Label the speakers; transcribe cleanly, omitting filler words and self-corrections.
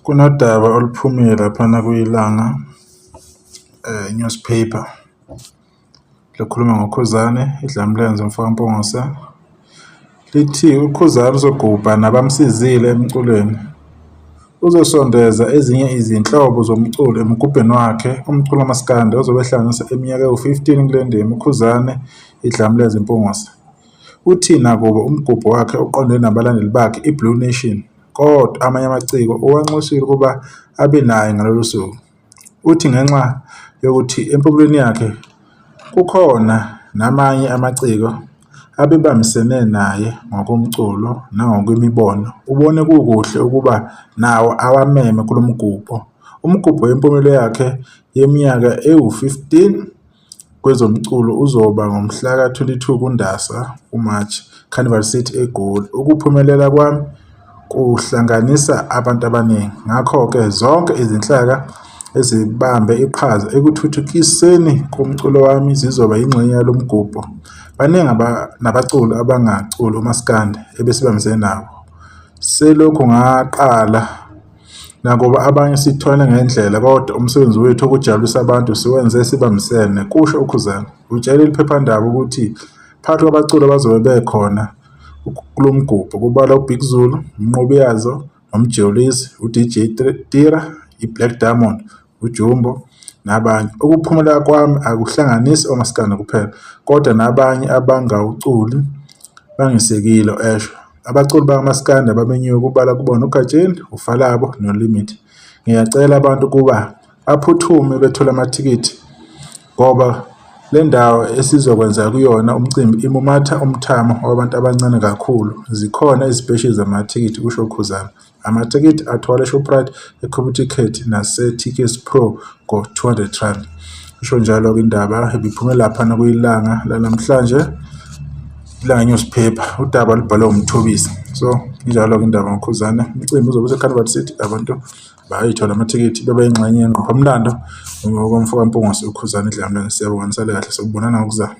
Speaker 1: Kunodaba oluphumile laphana kwiLANGA newspaper, likhuluma ngoKhuzani, iDlamlenze umfoka Mpungose. Lithi uKhuzani uzogubha nabamsizile emculweni. Uzosondeza ezinye izinhlobo zomculo emgubhweni wakhe, umculo kamaskandi ozobe ehlanganisa iminyaka ewu-15 kule ndima. UKhuzani iDlamlenze Mpungose, uthi nakuba umgubho wakhe uqondene nabalandeli bakhe iBlue Nation, kodwa amanye amaciko uwanxusile ukuba abe naye ngalolu suku. Uthi ngenxa yokuthi empumelelweni yakhe kukhona namanye amaciko abebambisene naye ngokomculo nangokwemibono, ubone kukuhle ukuba nawo awameme kulo mgubho. Umgubho wempumelelo yakhe yeminyaka ewu-15 kwezomculo uzoba ngomhlaka-22 kuNdasa, uMarch, Carnival City eGoli. Ukuphumelela kwami kuhlanganisa abantu abaningi, ngakho-ke zonke izinhlaka ezibambe iqhaza ekuthuthukiseni komculo wami zizoba yingxenye yalo mgubho. Baningi nabaculi abangaculi umaskandi ebesibambisene nabo. Selokhu ngaqala Nakuba abanye sitholane ngendlela kodwa umsebenzi wethu wokujabulisa abantu siwenze sibambisene, kusho uKhuzani. Utshele leli phephandaba ukuthi phakathi kwabaculi abazobe bekhona kulo mgubho kubalwa uBig Zulu, uMnqobiyazo noMjolisi, uDJ Tira, iBlack Diamond, uJumbo nabanye. Ukuphumelela kwami akuhlanganisi omaskandi kuphela kodwa nabanye abangawuculi bangisekile, esho. Abaculi bakamaskandi abamenyiwe kubalwa kubona uGatsheni, uFalabo noLimit. Ngiyacela abantu ukuba baphuthume bethole amathikithi ngoba le ndawo esizokwenza kuyona umcimbi imumatha umthamo wabantu abancane kakhulu. Zikhona izipesheli zamathikithi, kusho uKhuzani. Amathikithi atholakala eShoprite, eComputicket naseTickets Pro ngo-R200. Isho njalo-ke indaba ibiphume laphana kwiLANGA lanamhlanje, Ilanga newspaper, udaba lubhalwe uMthobisi. So injalo-ke indaba ngoKhuzane. Umcimbi uzobe useCarnival City, abantu bayayithola amathikithi bebe yingxenye yengqophamlando ngokomfo kaMpungose uKhuzane Dlamini. Siyabonga nisale kahle, sobonana ngokuzayo.